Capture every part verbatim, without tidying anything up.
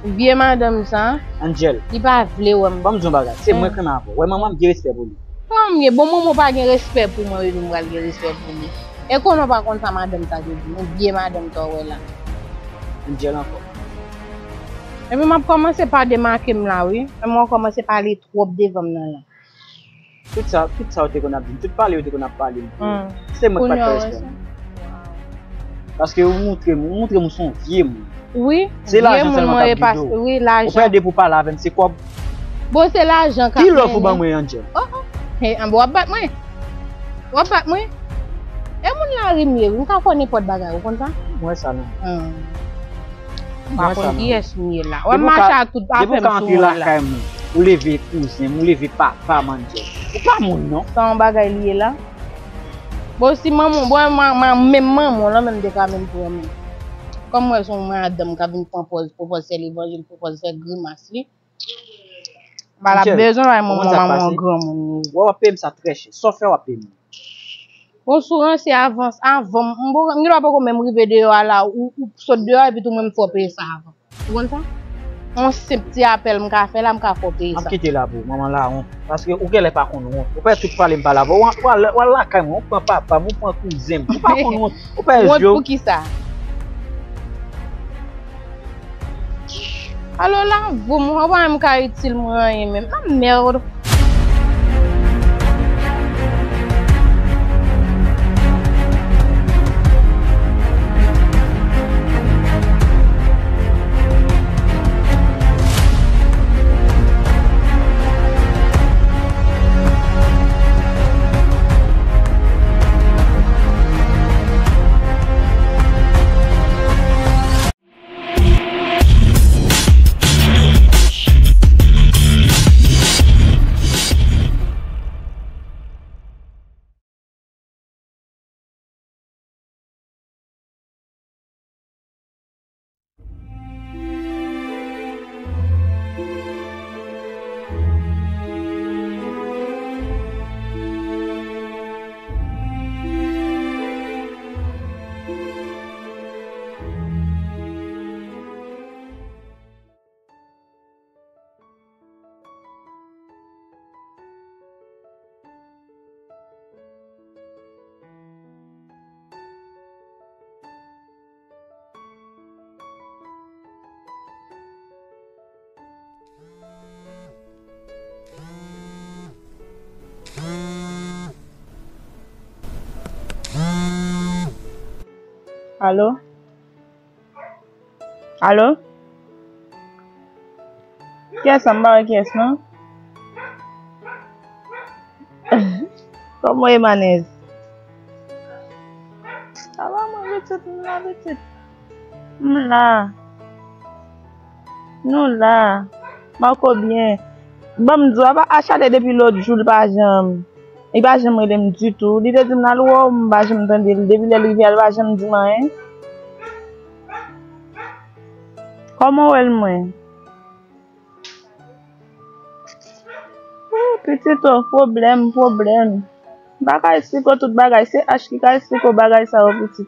Vye madanm sa, Angel, li pa vle wè m. Ban m di yon bagay, se mwen k renmen avè w. Wè manman m gen respè pou li. Manman m gen, bon, manman w pa gen respè pou mwen, epi m pral gen respè pou li. E konnen w pa konn sa madanm sa te di m, vye madanm sa w wè la. Angel ankò. Epi m ap kòmanse pa demake m la, wi. Epi mwen kòmanse pale twòp devan m nan la. Tout sa, tout sa ou te konn ap di m, tout pale ou te konn ap pale m pou yo, se mwen ki pa t fè respè m. Paske ou montre m, ou montre m ou se yon vye moun. Wi, se lajan sèlman k ap gide w. Wi, lajan. Ou pè depi w pale avè m, se kòb. Bon, se lajan k ap mennen. Ki love ou ban mwen, Angel? Oh, oh. Hey, anben w ap bat mwen. W ap bat mwen. E moun lari m ye, wi. M ka fè w nenpòt bagay, ou konn sa? M wè sa, non. M pa konn kiyès m ye la. Wè m mache a tout afè m sou mwen la. Depi w ka antre lakay mwen, ou leve kouzen m, ou leve papa m, Angel. Ou pa moun, non. Sa yon bagay li ye la. Bon, si manman, bon, ma, ma, menm manman w lan menm te ka menm pran menm. Kòm m wè se yon madanm k ap vin pran pòz, pran pòz sè levanjil, pran pòz fè grimas li. M pa t ap bezwen bay manman, manman yon granmoun li ye. Wè w ap peye m sa trè chè. Sa w fè w ap peye m. Bon, si w ranse avans, avan m, m poko, m gendwa poko menm rive deyò a la, ou, ou sot deyò epi tou mwen m fè w peye sa avan. Ou konn sa? Yon senp ti apèl m ka fè la, m ka fè w peye sa. M ap kite la pou ou, manman lawon. Paske ou genlè pa konn wont. Ou pè tout pale m pale avè w. W al, w al lakay mwen, ou pran papa m, ou pran kouzen m. Ou pa konn wont. Ou pè je w. Wont pou kisa? Alo, lavo m, ou pa menm ka itil mwen anyen menm. Ah, merde. Alo? Alo? Kiyès sa? M pa wè kiyès non. Kòman w ye, Manèz? Sa va mwen, pitit, m la, pitit. M la. Nou la. Marco byen. Ban m di w, apa Achade depi lòt jou, li pa janm. Li pa janm rele m ditou. Li te di m l al wè w, m pa janm tande l. Depi lè l rive a, li pa janm di m anyen. Kòman w wè l mwen? Ooh, pitit o, pwoblèm, pwoblèm. M pa ka esplike w tout bagay, se H ki ka esplike w bagay sa yo, pitit.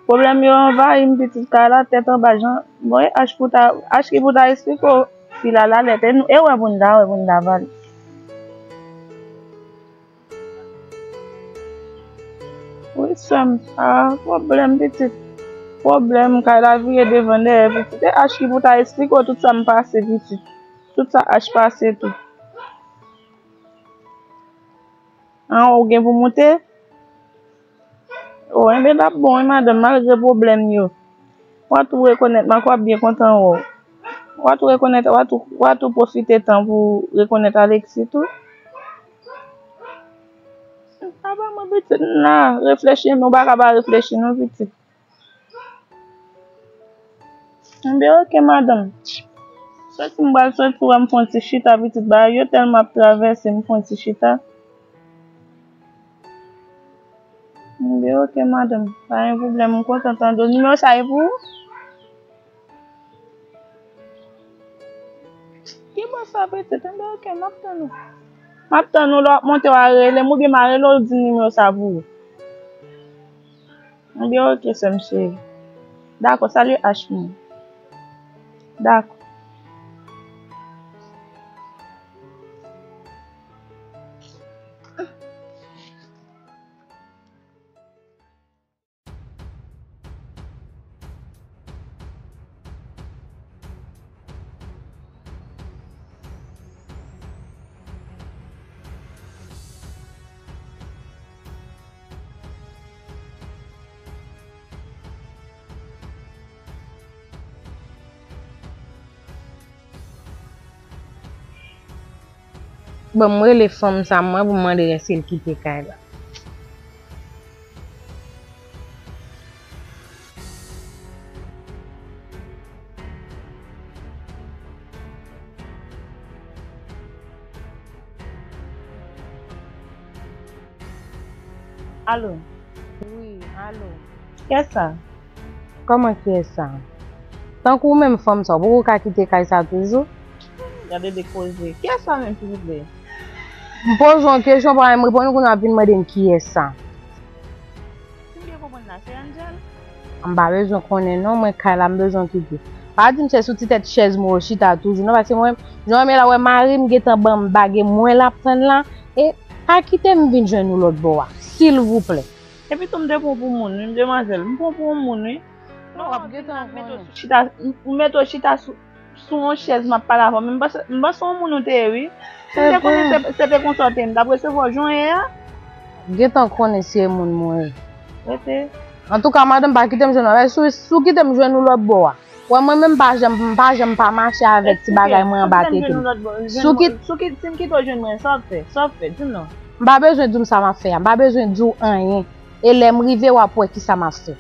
Pwoblèm yo anvayi m, pitit, kay la tèt anba, jan, bon, e H pou ta, H ki pou ta esplike w, fi la la lèt, e nou, e wè pou n ta, wè pou n ta pale. Wi, sè m. Ah, pwoblèm, pitit. Pwoblèm, kay la vire devan dèyè, pitit. E H ki pou ta esplike w tout sa m pase, pitit. Tout sa H pase tou. An, ou gen pou moute? O, enben, l ap bon, wi, madanm, malgre pwoblèm yo. W a tou rekonèt, Marco ap byen kontan wè w. W a tou rekonèt, w a tou, w a tou pwofite tan pou rekonèt Alexis tou. Papa mwen, pitit, m la, reflechi, men w pa ka pa reflechi non, pitit. Enben, oke, madanm. Soti m pral soti, wè m fè yon ti chita, pitit, bagay yo tèlman ap travèse m, fè yon ti chita. Enben, oke, madanm. Pa gen pwoblèm, m kontan tande w. Nimewo sa e pou ou? Ki bò sa, pitit? Enben, oke, m ap tann ou. M ap tann ou, lè w ap monte, w a rele m, oubyen m a rele w, di m nimewo sa pou ou. Enben, oke, sè m cheri. Dakò, salye H pou mwen. Dakò. Bon, m rele fanm sa mwen pou m mande l èske l kite kay la. Alo. Wi, alo. Kiyès sa? Kòman kiyès sa? Tankou ou menm fanm sa, ou poko ka kite kay sa toujou? Gade de koze. Kiyès sa menm, silvouplè? M poze w yon kesyon, pa menm reponn ou, kounye a w ap vin mande m kiyès sa. Si m byen konprann la, se Angel? M pa bezwen konnen non, mwen kay la m bezwen kite. Pa di m se sou ti tèt chèz mwen ou chita toujou non, paske mwen, jan mwen la wè mari m gentan ban m bagay mwen l ap tann la, e pa kite m vin jwenn ou lòt bò a, silvouplè. Epi tou m te pran w pou moun wi, demwazèl, m pran w pou yon moun wi. Non, w ap gentan konnen. Chita, m, m mete w chita sou, sou yon chèz m ap pale avè w, men m panse, m panse yon moun ou te ye wi. Si m te konnen se, se te konsa w te ye, m t ap resevwa w jan w ye a. Gentan konnen si e moun mwen ye. Rete. Antouka, madanm, pa kite m jwenn ou. Si, si w kite m jwenn ou lòt bò a. Wè, mwen menm, m pa janm, m pa janm pa mache avèk ti bagay mwen anba tete m. Si w kit- Si w kit-, si m kite w jwenn mwen, sa w ap fè? Sa w ap fè? Di m non. M pa bezwen di w sa m ap fè a. M pa bezwen di w anyen. E lè m rive, w ap wè kisa m ap fè.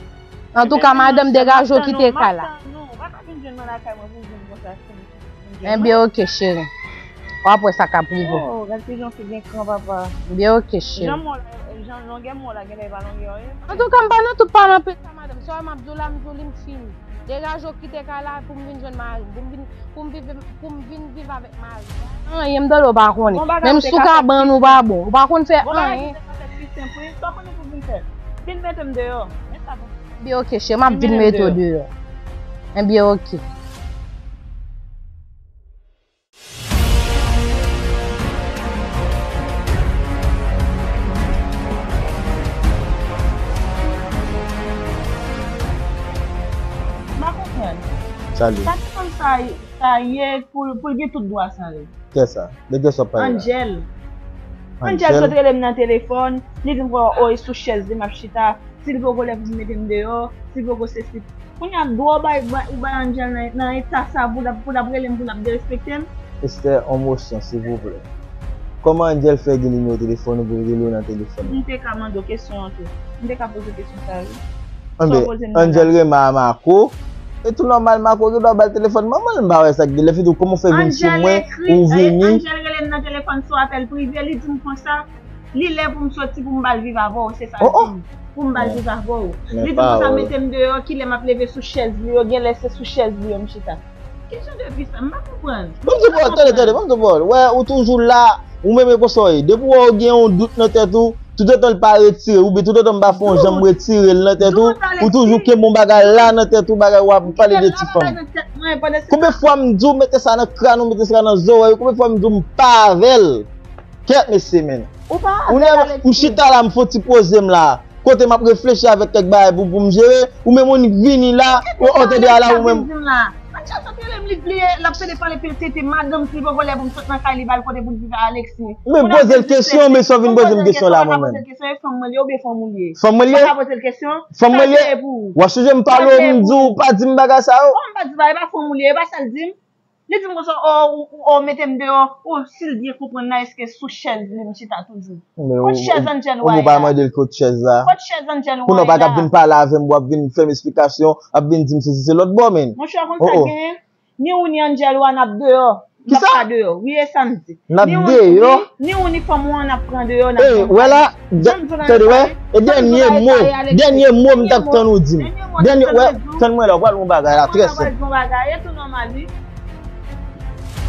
Antouka, madanm, degaje w kite kay la. Non, ou pa ka vin jwenn mwen lakay mwen pou w vin konsa. Ebyen, oke, cheri. W ap wè sa k ap rive w. Oh, gad kijan w fè gen kran, papa. Ebyen, oke, cheri. Jan m wè w la, jan longè m wè w la, genlè e pa longè w ye. Antouka, m pa nan tout pale anpil sa, madanm. Sa m ap di w la, m di w li, m fini. Degaje w kite kay la pou m vin jwenn mari m, pou m vin, pou m viv, pou m vin viv avèk mari m. Anyen, m tande w pa konnen. Menm si w ka ban ou pa bon, ou pa konn fè anyen. Gon bagay ki te ka fèt pi senp wi. Sa w konnen pou vin fè? Vin mete m deyò. Men sa pou. Ebyen, oke, cheri, m ap vin mete w deyò. Ebyen, oke. M pa konprann. Sa li. Sa ki fanm sa, sa ye pou, pou l gen tout dwa sa yo? Kiyès sa? De kiyès w ap pale la? Angel. Angel? Angel sot rele m nan telefòn, li di m, o, e sou chèz li m ap chita. Si l poko lè pou vin mete m deyò, si l poko sesi. Kounye a, dwa w bay, bay, ou bay Angel nan, nan eta sa pou l ap, pou l ap rele m, pou l ap derespekte m? Esther, on mo sens, silvouplè. Kòman Angel fè gen nimewo telefòn ou pou l rele w nan telefòn? M te ka mande w kesyon an tou. M te ka poze w kesyon sa a, wi. Anben, Angel renmen a Marco. E tou nòmal, Marco gen dwa ba l telefòn manman l, m pa wè sa k gen. Lè fini tou, kòman w fè vin sou mwen, ou vini? Angel rele m nan telefòn sou apèl prive, li di m konsa. Li lè pou m soti pou m ba l viv avè w, se sa l di m. Pou m ba l viv avè w. Li di m konsa, mete m deyò, kilè m ap leve sou chèz li yo, genlè se sou chèz li yo m chita. Ki jan de vi sa? M pa konprann. Ban m di w pawòl, tande, tande, ban m di w pawòl. Wè, ou toujou la, ou menm e konsa w ye. Depi w wè w gen yon dout nan tèt ou, toutotan l pa retire, oubyen toutotan m pa fè yon jan m retire l nan tèt ou, ou toujou kenbe yon bagay la nan tèt ou, bagay w ap pale de ti fanm. Konbyen fwa m di w mete sa nan kràn ou, mete sa nan zòrèy ou, konbyen fwa m di w m pa avè l? Kèt mesye, men. Ou pa avè l, Alexis. M chita la, m fè yon ti poze m la. Kote m ap reflechi avèk kèk bagay pou, pou m jere. Ou menm ou nik vini la, ou, ou tande a la, ou menm. Angel sot rele m, li bliye, l ap pede pale pil tete, madanm, si l poko lè pou m sot nan kay li, ba l kote pou l viv ak Alexis. Men poze l kesyon, men sa w vin poze m kesyon la, mwen menm. Poze l kesyon, e fanm mwen li ye oubyen fanm ou li ye? Fanm mwen li ye? Ou pa ka poze l kesyon? Fanm mwen li ye? W ap chanje m pale w, m di w, pa di m bagay sa yo. Kòman m pa di bagay, e pa fanm ou li ye, e pa sa l di m? Li di m konsa, o, ou, ou, o, mete m deyò. O, si l byen konprann la, èske sou chèz li m chita toujou? Kot chèz Angel ou pa mande l kot chèz la? Kot chèz Angel ou an la? Kounye a w pa ka vin pale avè m, w ap vin fè m esplikasyon, ap vin di m sesi se lòt bò, men. Monchè, ou konn sa k genyen? Ni ou ni Angel ou a n ap deyò. N ap pa deyò. Wi, e sa m di. N ap deyò? Ni ou ni fanm ou an n ap pran deyò, n ap pran. Ey, wè la, tande, wè, e dènye mo, dènye mo m t ap tann ou di m. Dènye, wè, tann mwen la, w pral yon bagay la, trè senp.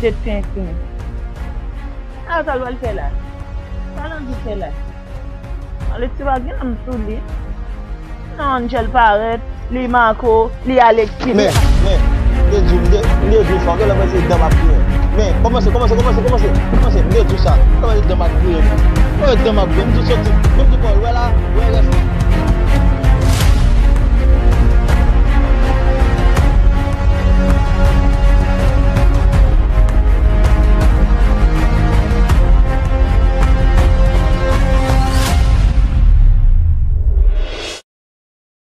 Tèt tenten. Sa, sa l pral fè la? Sa l anvi fè la? Alexis pa gen nanm sou li. Non, Angel parèt, li Marco, li Alexis. Men, men, m te di w, m te, m te di w sa, w genlè panse dan m ap griyen. Men, kòmanse, kòmanse, kòmanse, kòmanse, kòmanse, m te di w sa, w genlè panse dan m ap griyen. Kòmanse dan m ap griyen, m di w soti, m di w, wè la, wè rès.